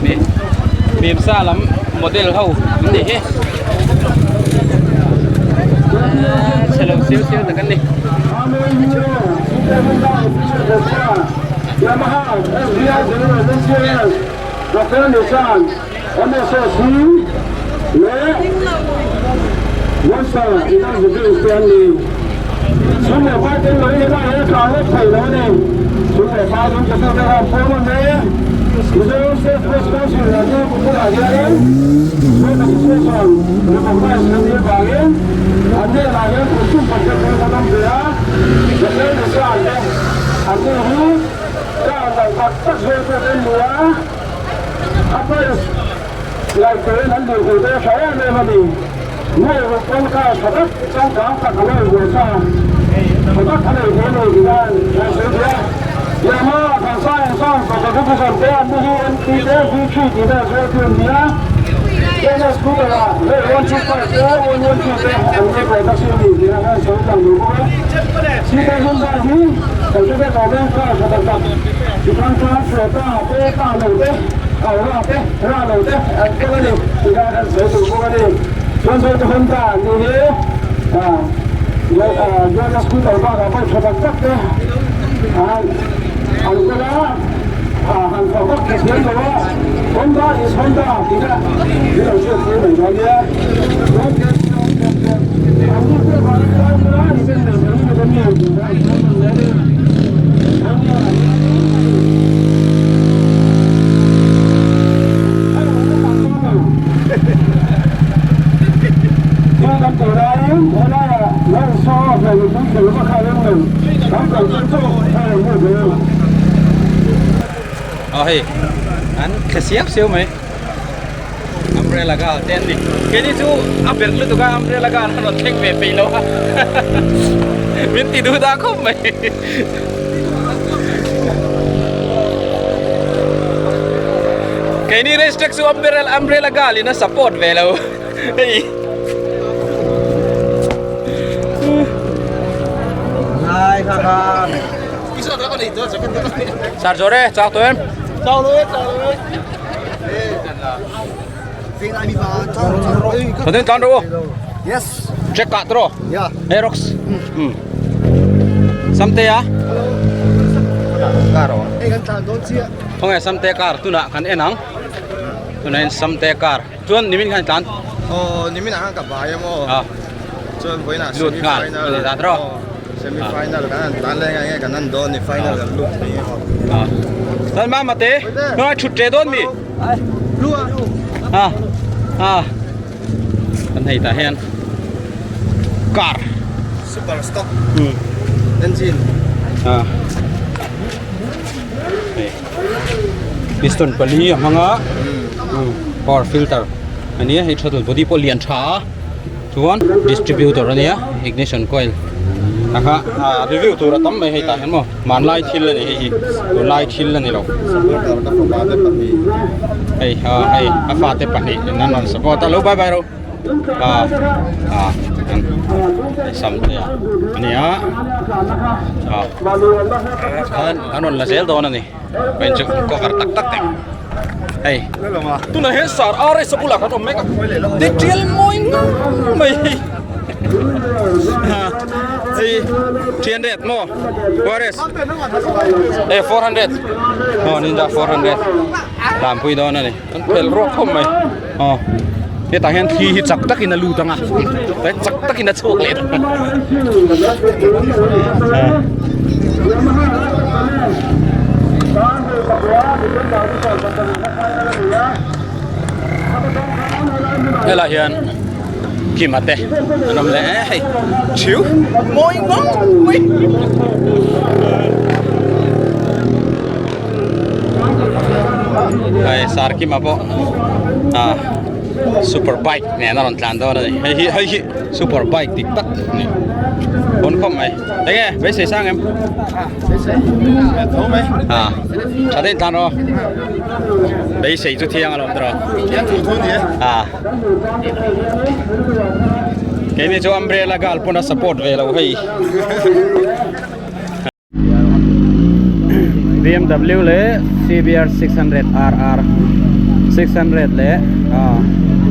Mi mimsa lam model ho an nih hi chhelo siau siau tak an ni. Aw hei an thle siau siau mai umbrella gal te an ni keini chu a berh lutuk a umbrella gal a rawn thleng ve peih lo a min ti duh dah khawp mai keini race track chu umbrella umbrella gal in a support ve lo hei Hai kha kha. Sar zo re chak tawh em? Thawtin tlan rawh u. Yes. Check kah tawh rawh. Yeah. Aerox. Hmm. Samte a. Car aw. Ei kan tlan dawn chiah. Khawnge Samte car tunah kan en ang. Tunah hian Samte car. Chuan nimin khan tlan. Aw nimin ah khan ka bai a maw. Ah. Chuan vawiinah Lut semi nghal. final. Ani dan tawh. Semi final kan han tlan leng a enge kan han dawn ni final kan lut thei nge maw. Ah. Chuan mama te hnunga thut ṭe dawn mi. Lu a. Ah. Ah. Kan hei tah hian car. Super stock. Engine. Ah. Hei. Piston pali a hmang a. Power filter ania hei throttle body pawh lian tha a. Chuan distributor ania ignition coil a kha ah review tur a tam mai hei tah hian maw hmanlai thil a ni hei hi tunlai thil a ni lo. Supporter ka fapa te pahnih. Hei ah hei a fate pahnih in an rawn support a lo bye bye ro ah ah an sam te a ania ah an an rawn la zel dawn a ni. Hei chu cover tak tak te hei tunah hian sar RS a bulah kan awm mek a detail mawi ngang mai hei hei 300 maw RS e 400 aw ninja 400 tlanpui dawn a ni an pel ruak khawp mai aw hetah hian thli hi chak takin a lut ang a chak takin a chhuak leh helai hian Kima te an awm leh hei thiu mawi ngang mai hei sar Kima pawh ah super bike nen a rawn tlan dawn a ni hei hi hei hi super bike dik tak a ni pawn khawp mai enge beisei sang em ah tha deuhin tlan rawh beisei chu thiang alawm tawh ah keini chu umbrella gal pawn a support ve lo hei. Bmw leh CBR 600 RR 600 leh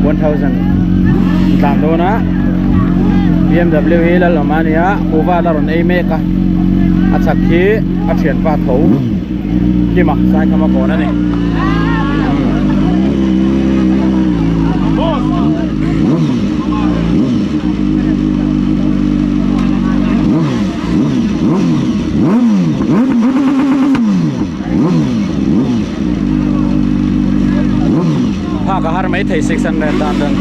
1000 tlan dawn a bmw hi lalawm a nia kuhva la rawn ei mek a a chak hi a thianpa tho kima saikhama kawn a ni. Phak a har mai thei 600 tan chuan.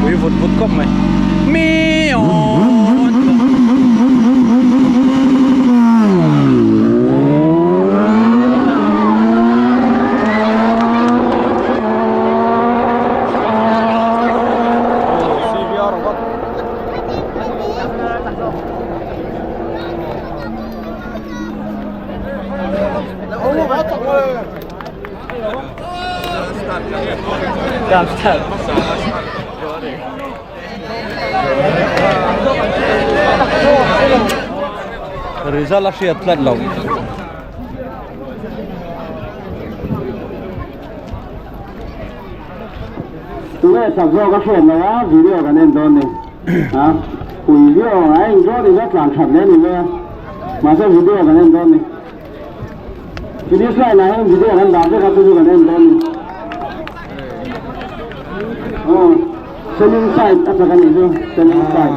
Ui vut vut khawp mai. Miawn. Result a hriat tlat lo. Tunge chak zawk a hriat lo a video kan en dawn ni. Ha pui viau ang a engzawn in a tlan that hle ni mai a mahse video kan en dawn ni. Finish line ah hian video kan dah vek a chu chu kan en dawn ni. Aw selling side a chak a nih chu selling side.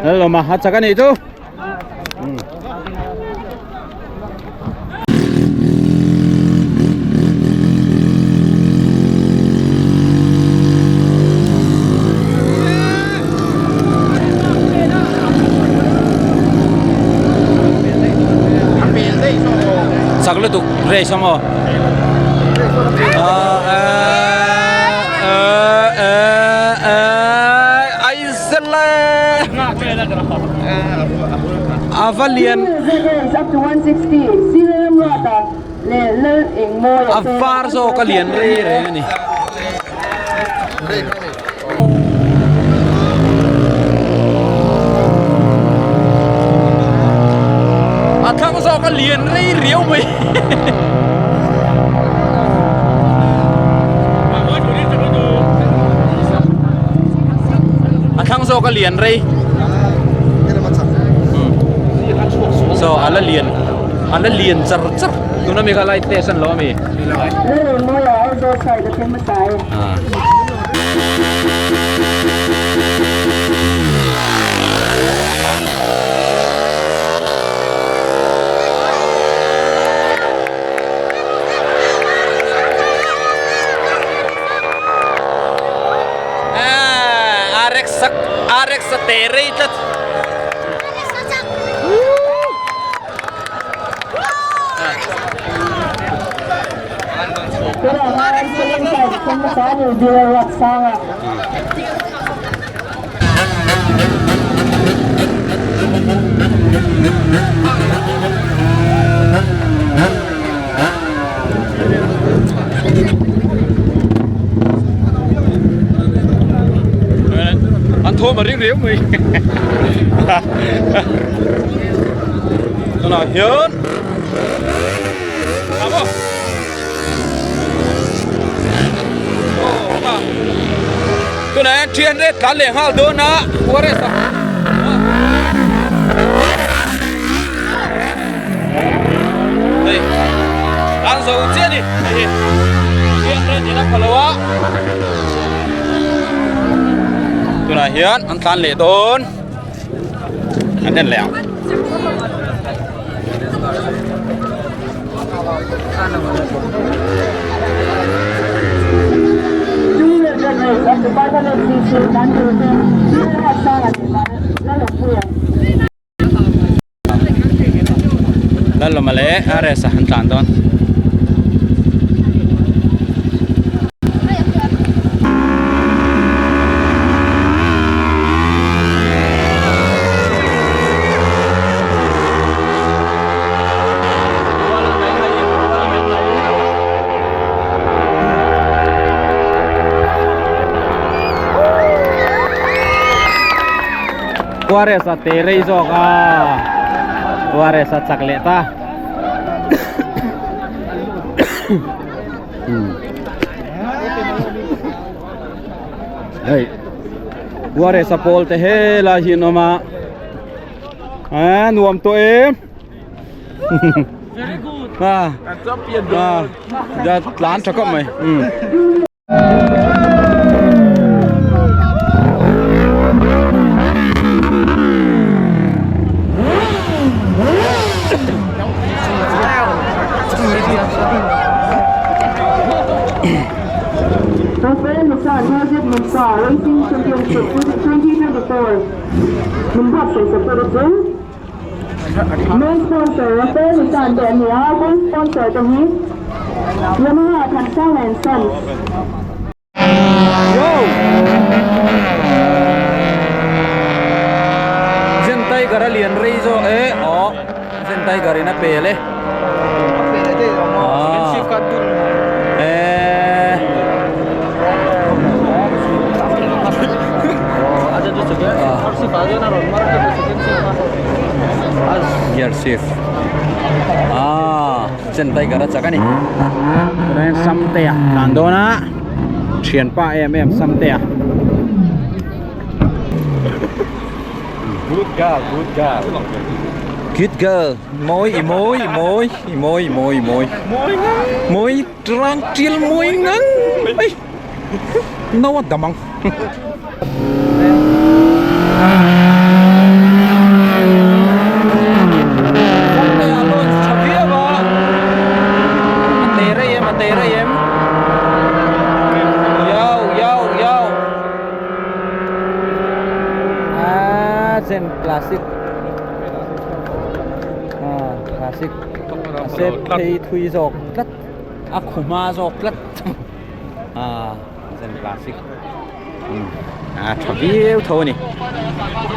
Lalawma a chak a nih chu. Chak lutuk race a maw a va lian a var zawk a lian rei reng a ni. A thlang zawk a lian rei riau mai. A thlang zawk a lian rei. So a la lian a la lian char char tuna mi kha light test an lo a mi. RX RX te rei tlat. An thawm a ring riau mai. Tunah hian Tunah hian 300 tlan leh nghal dawn a forest a hei tlan zo chiah a ni hei hi 300 in a pha lo a tunah hian an tlan leh dawn an en leh ang. Lalawma leh RS a an tlan dawn. Juarez a te rei zawk a Juarez a chak leh ta hei Juarez a pawl te helai hi an awm a a nuam tawh em Very good. A a tlan tha khawp mai umm. Rafael Nissan Hazard Mimsa Racing Championship 2024 min buatsaih sak tur chu Main sponsor Rafael Nissan te an ni a, co-sponsor te hi Yamaha Thansang and Sons. Zen Tiger a lian rei zawk e aw Zen Tiger in a pel e eh Gear shift ah Zen Tiger a chak a ni tunah hian Samtea tlan dawn a thianpa em em Samtea Good girl, good girl. Good girl mawi i mawi i mawi i mawi i mawi i mawi mawi rang tial mawi ngang mai no a dam ang. Classic classic se phei thui zawk tlat a khu hma zawk tlat zen classic a tha viau tho a ni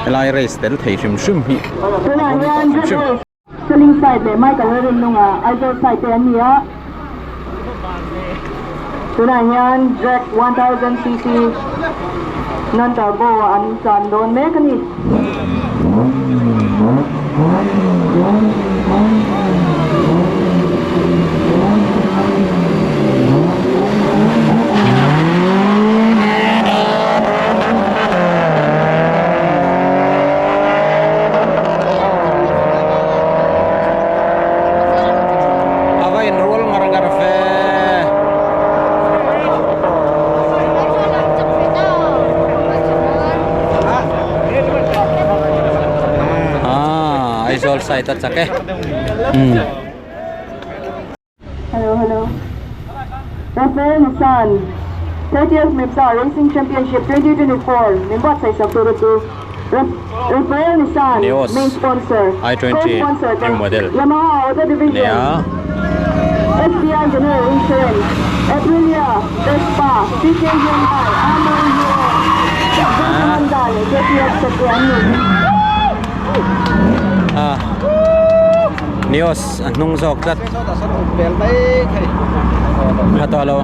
helai race tel thei hrim hrim hi Tunah hian Red Rose Selling side leh Michael Lalrinnunga Aizawl side te an ni a. Tunah hian Drag 1000cc non turbo an tlan dawn mek a ni. A va inrual ngar ngar ve. Ah, Aizawl side a chak e. Hmm. Hello, hello. Rafael Nissan 30th Mipsa Racing Championship 2024 min buatsaih sak tur chu Rafael Nissan Nios main sponsor i20 co-sponsor te new model Yamaha Auto Division nia SBI General Insurance Aprilia Vespa CK Hyundai Armour Hero Honda leh KTF te an ni. Ah Nios a hnung zawk tlat hla tawh lo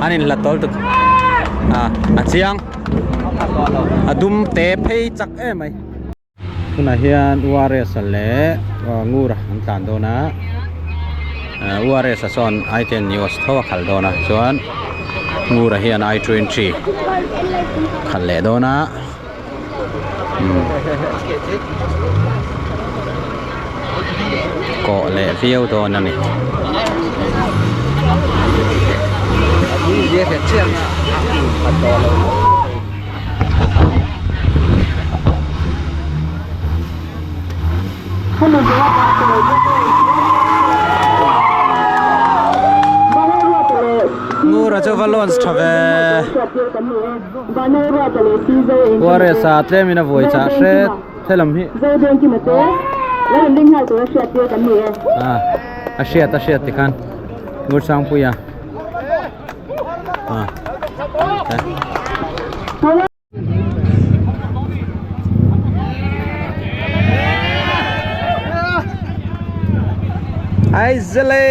an inhlat tawl tuk ah a chiang a dum te phei chak em mai tunah hian URS a leh Ngura an tlan dawn a URS a sawn i ten Nios tho a khalh dawn a chuan Ngura hian i 20 khalh leh dawn a. Kawh leh viau dawn a ni. Ngura chu va launch tha ve. Juarez a tlemin a vawi chah hret helam hi ah a hriat a hriat tikhan Ngursangpuia ah Aizale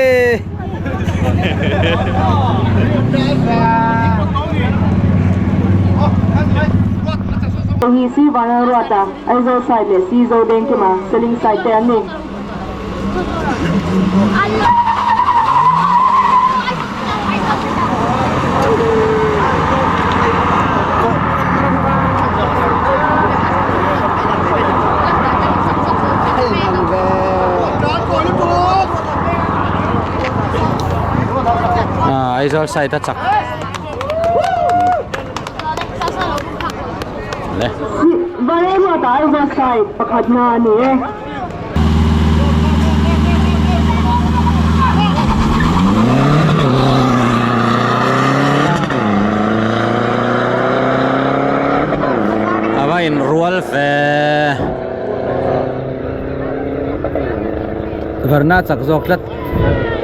Hi C Vanlalruata, Aizawl side leh C Zodengkima, Seling side te an ni. Aizawl side a chak le Vanlalruata Aizawl side pakhatna a ni e. A va in rual ve varna chak zawk tlat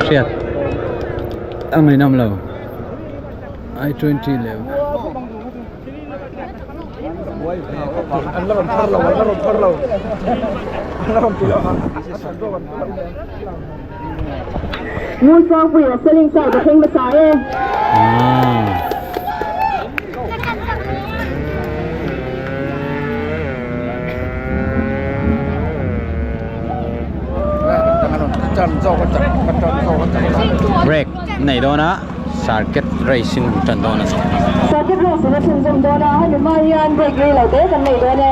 hriat a ngaihnawm lo i twenty leh. Ngulsangpuia selling side a thleng hmasa e. Break nei dawn a. Circuit race in tan dawn a ni. Circuit race in a chhunzawm dawn a, hemi hma hian break rei lo te kan nei dawn e.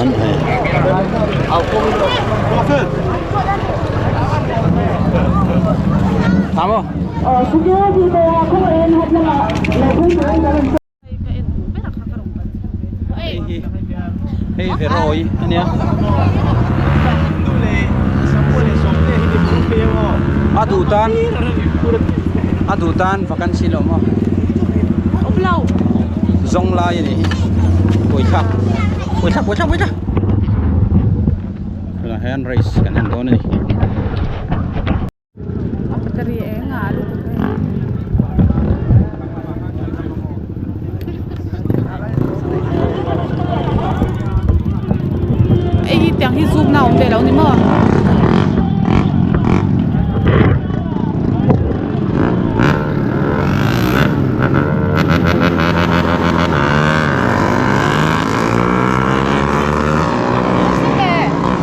An hei. Tham o. Aw security te a khawngaihin hat lamah lo phei turin kan in. Hei hi hei Veroi ania a duh tan a duh tan vacancy lo maw zawng lai ani hi pawithlak pawithlak pawithlak pawithlak tunah hian race kan en dawn ani. Hei hi tiang hi zoom na a awm ve lo ni maw?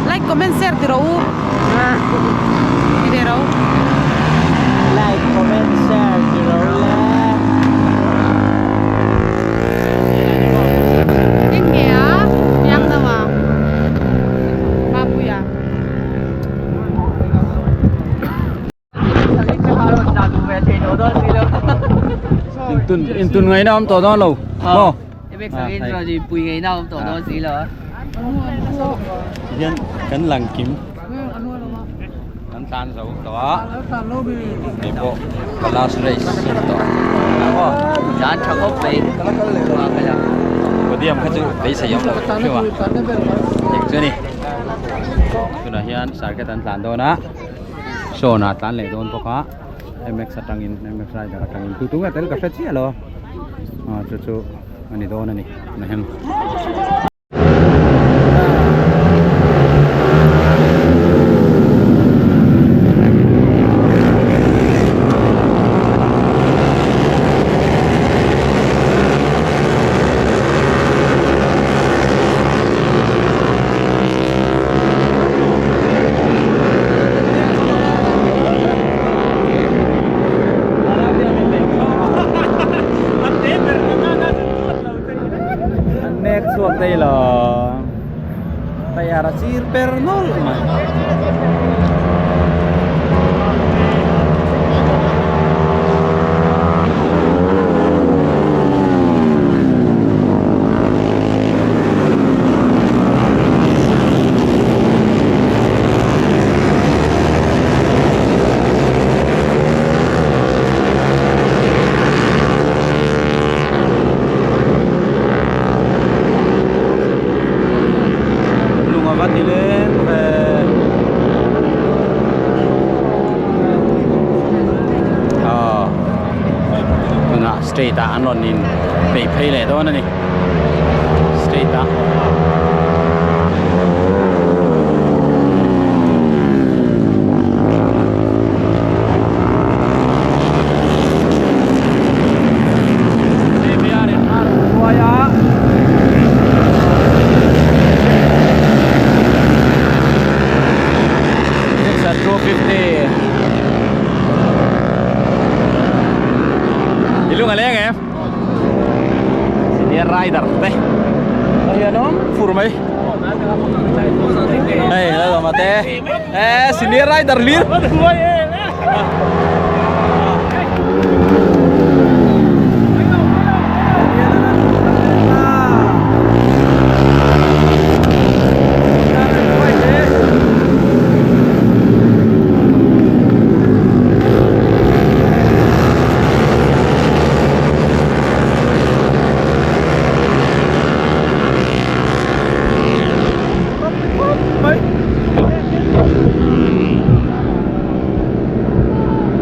Like comment share ti rawh u. Ti ve ro. Like comment share ti ro le. Eng nge a piang deuh a Mapuia. Intun intun ngaihna awm tawh dawn lo maw? Tihian kan lang kim kan tlan zo tawh a hei pawh ka last race a ni tawh maw? Podium kha chu beisei awm lo hrim a eng chu a ni tunah hian circuit an tlan dawn a. Sawn ah tlan leh dawn bawk a MX atangin MX rider atangin tu tu nge tel ka hre chiah lo a chu chu a ni dawn a ni ahem. An nek chhuak daih lo tayar a chir per nawlh mai. Lung a va ti leng ve. Aw tunah state ah an rawn in peih phei leh dawn a ni state ah. Lung a leng em? Senior rider te a hian awm fur mai. Hei lalawma te e senior rider hlir.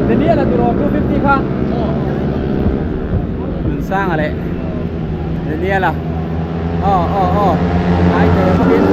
Daniel a turaw 250 kha Nunsanga leh Daniel a aw aw aw ngai te bawkin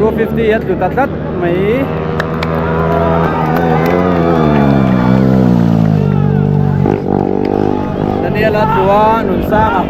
250 a tlu ta tlat mai Daniel a tlu a Nunsanga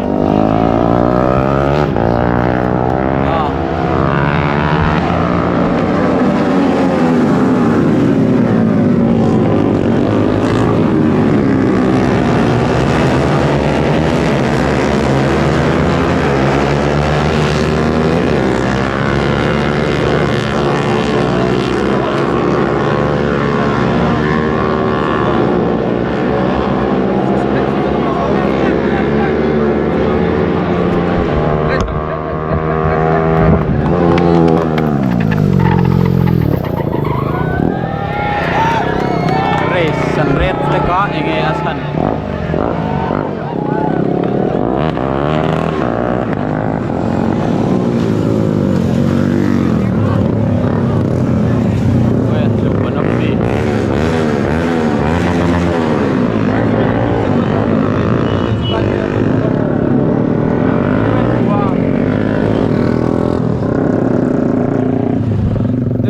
Race an ret hlek a enge a chhan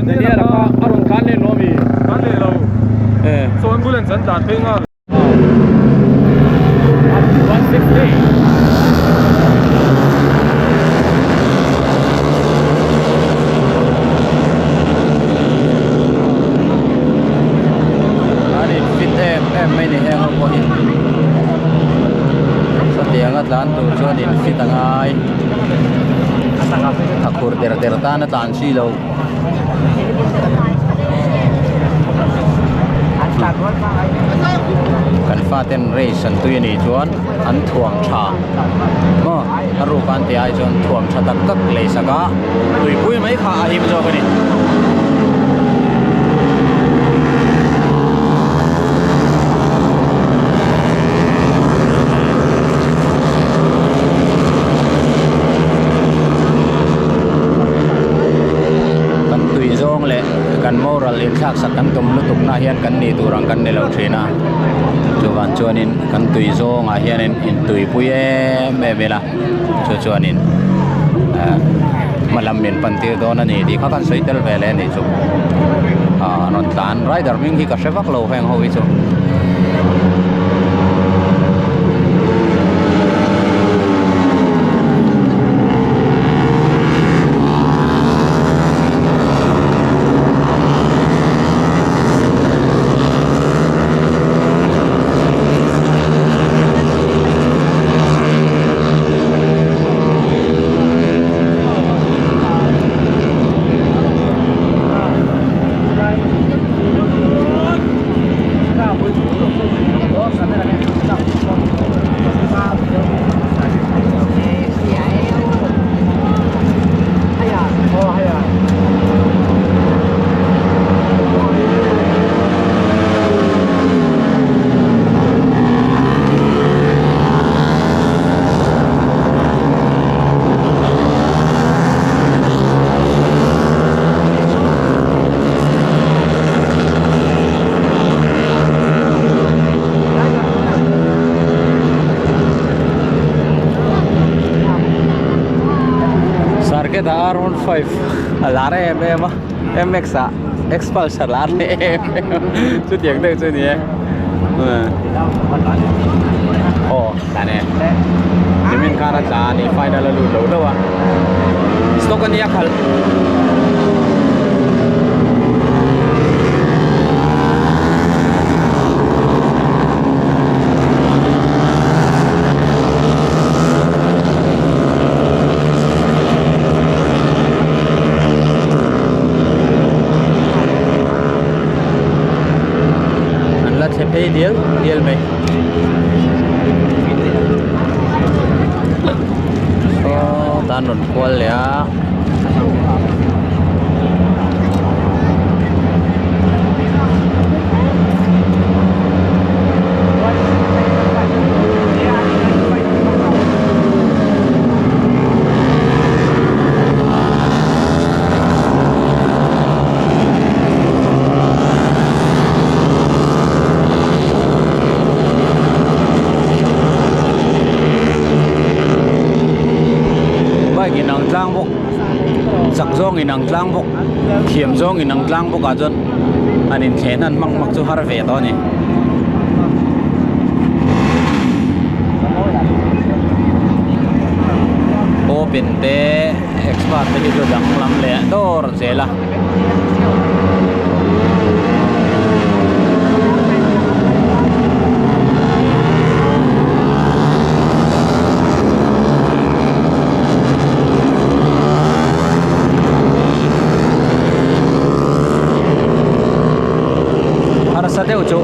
Daniel a kha a rawn tlan leh lo ami? Tlan leh lo. Eh. Saw ambulance an tlan phei nghal. An in fit em em mai ni heng ho pawh hi sawtianga tlan tur chuan in fit a ngai a khur der der tan a tlan chi lo. Kan faten race an tui anih chuan an thuam tha maw a ruk an tih ai chuan thuam tha tak tak lei sak a tuipui mai kha a him zawk a ni. Kan tui zawng leh kan moral inthlak sak kan tum lutuk na hian kan nih tur ang kan ni lo thin a chuvang chuanin kan tui zawngah hianin intuipui em em ila chu chuanin ah hma lam min pan tir dawn a ni tih kha kan sawi tel ve leh a nih chu ah an rawn tlan rider hming hi ka hre vak lo heng ho hi chu. Naked ah R15 a lar em em a MX ah Xpulse a lar leh em em a chutiang deuh chu a ni e aw tlan e nimin khan a tla a ni final a lut lo hlauh a stock a nia khalh. An la thle phei dial dial mai saw tan rawn kual leh a. Bike in ang tlang bawk chak zawng in ang tlang bawk thiam zawng in ang tlang bawk ah chuan an inthlen an hmang hmak chu har ve tawh a ni. Open te expert te hi chu danglam leh dawr zel a. Harsa deuh chu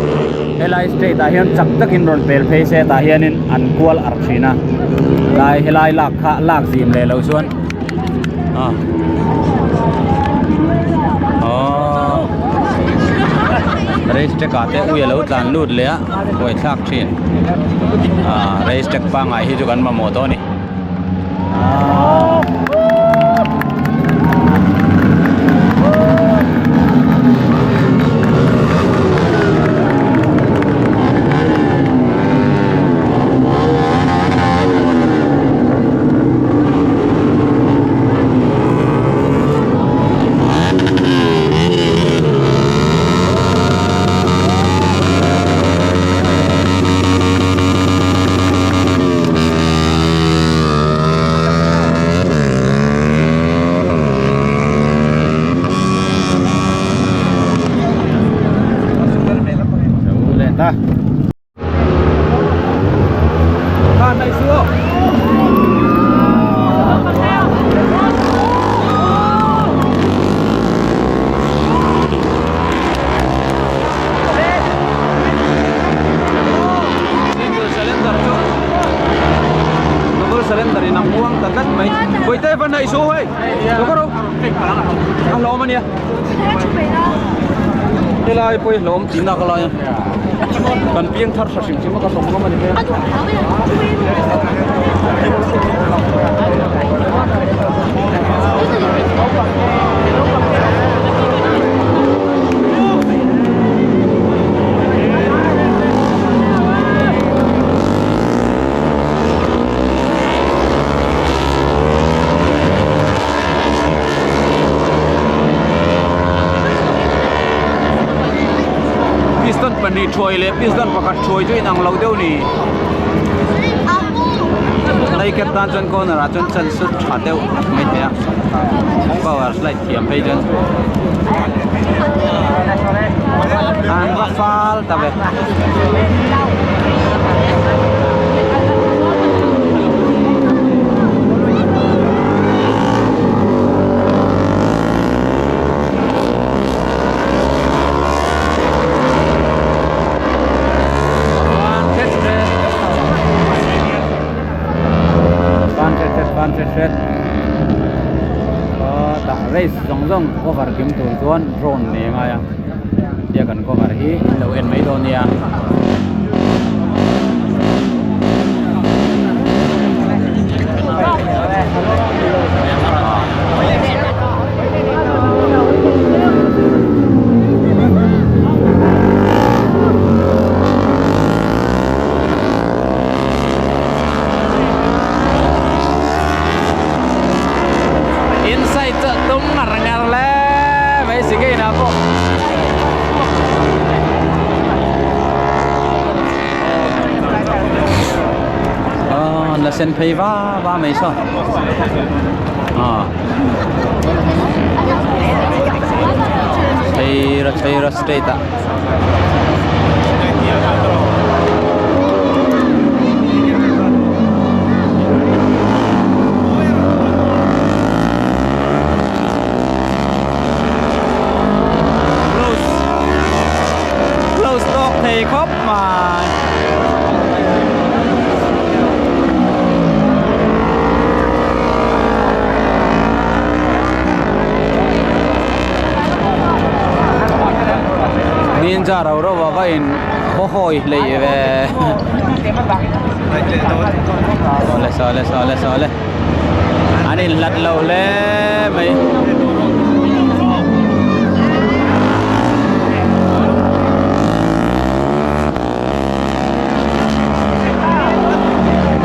helai state ah hian chak takin rawn pel phei se tah hianin an kual arh thin a tlai helai lak kha lak zim leh loh chuan ah aww race track ah te ui alo tlan lut leh a buai thlak thin ah race track pangngai hi chu kan mamawh tawh a ni. Single cylinder chu double cylinder in a muang ta tlat mai Bawihte va hnaih suh hei lo rawh a hlawm ania helai pawh hi hlawm tih nak lai a kan piang thar tha hrim hrim a ka hlawm ngam a ni hle Piston pahnih thuai leh piston pakhat thuai chu inang lo deuh ni. Naked tan chuan corner ah chuan chance chu tha deuh mai thei a power slide thiam phei chuan an va fal ta ve. Van hret hret van hret hret aw tah race zawng zawng cover kim tur chuan drone nei a ngai a tia kan cover hi an lo en mai dawn nia. sen phei va va mai saw ah Chheira Chheira state ah. Close close tawk thei khawp mai. Ninja ro ro a va in haw hawi hleih ve. Sawle sawle sawle sawle an in hlat lo hle mai.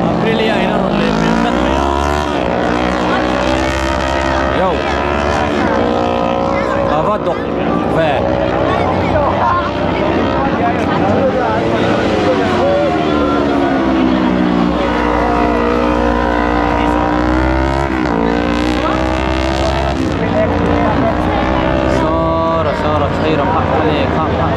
Aprilia in a rawn leh hmel tlat mai a. Yo. A va dawk ve. Sawra sawra chheira phah a ni kha kha.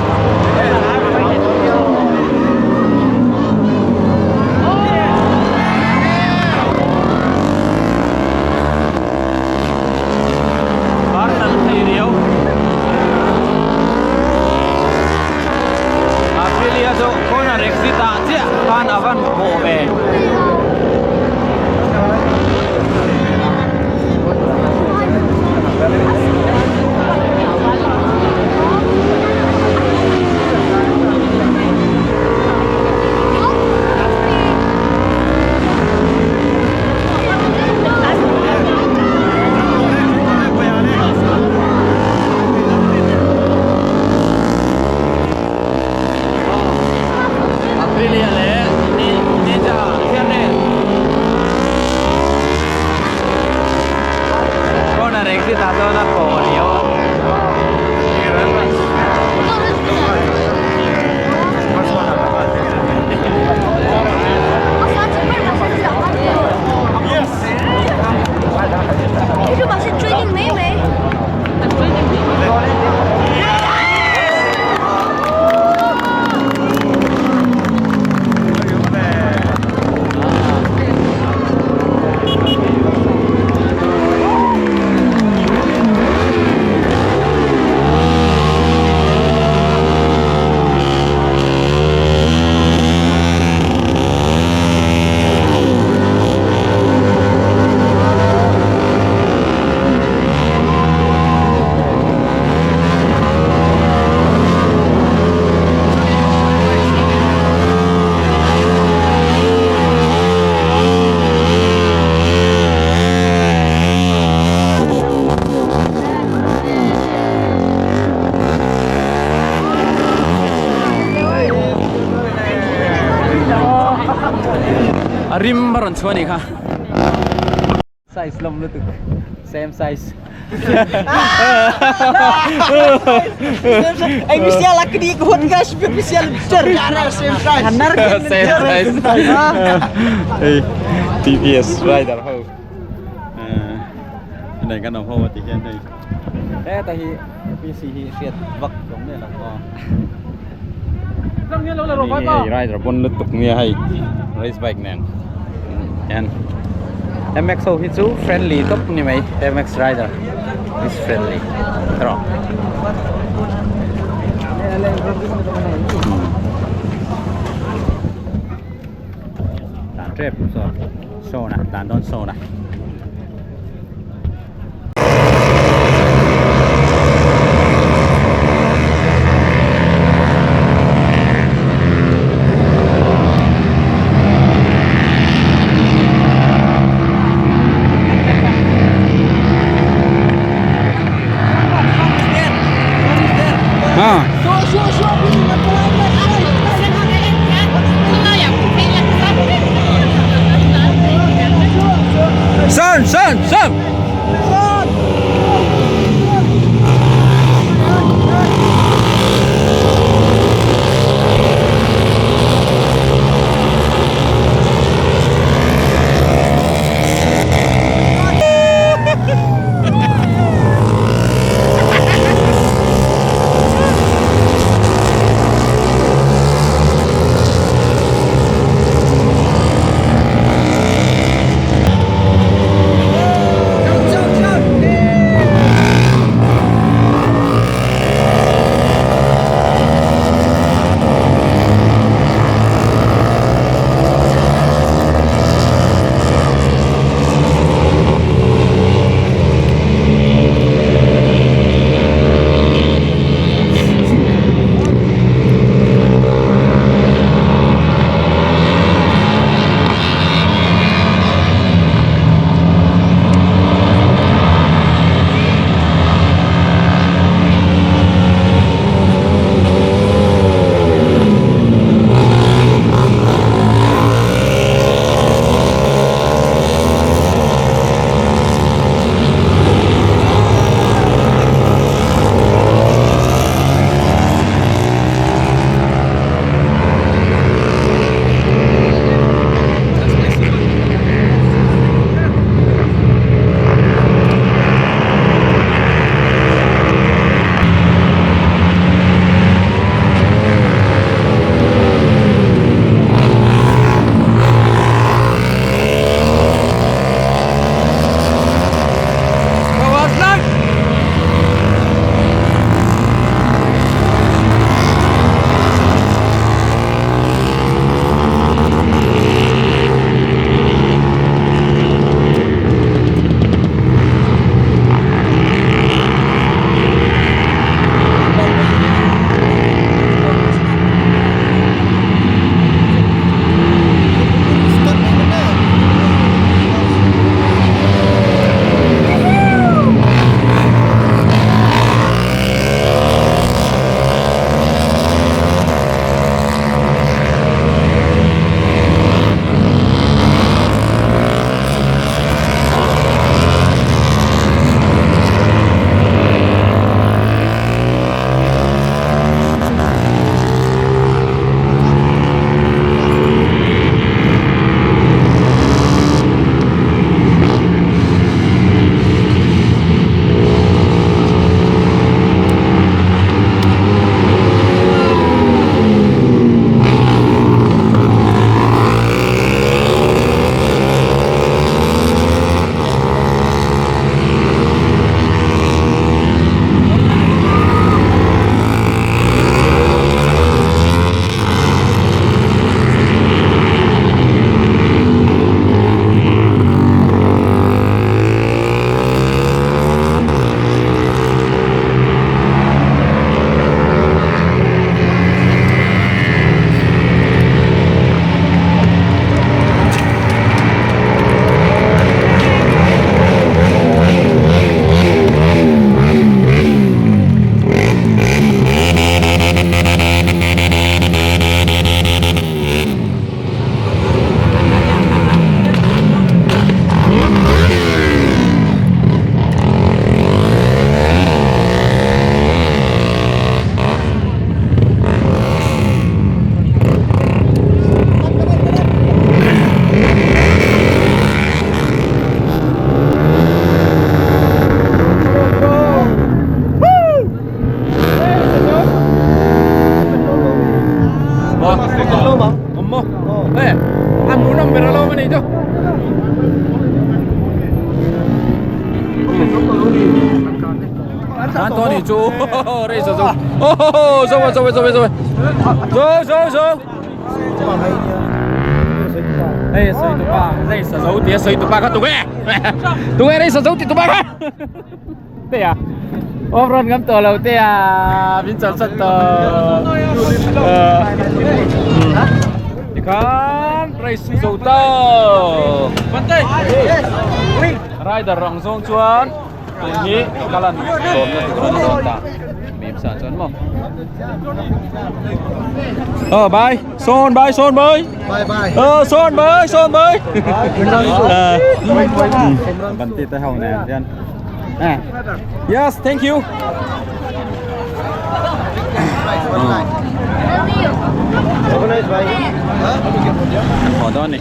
Car nalh thei riau. Aprilia chu corner exit ah chiah khan a van pawh ve. Aprilia leh Ninja hian Corner exit ah chuan a kaw riau a. A rim a rawn chhuah a nih kha. Size lawm lutuk same size. Same size. Hei TVS rider ho. Hei kan awm ho a ti hian hei. Heta hi PC hi hriat vak awm miah lo aw. Hei rider bon lutuk nia hei race bike nen hian MX ho hi chu friendly tawp ni mai MX rider is friendly tawh. Dan tep saw sawn a dan dawn sawn a. Awm maw? Hei a hmuhnawm ber alawm a nih chu. An tawh nih chu race a zo. Aw zo zo zo zo zo zo zo. Hei sawi tupa race a zo tia sawi tupa kha tunge tunge race a zo ti tupa kha. Te a off road ngam tawh lo te a min chawlhsan tawh tikhan race chu zo ta rider ang zawng chuan tun hi kalan lawmna tur an dawn ta mipsa chuan maw ờ bye son bye son bye Bye bye. ờ son bye son bye Ban ti te ho nen hian yes thank you an haw dawn a ni.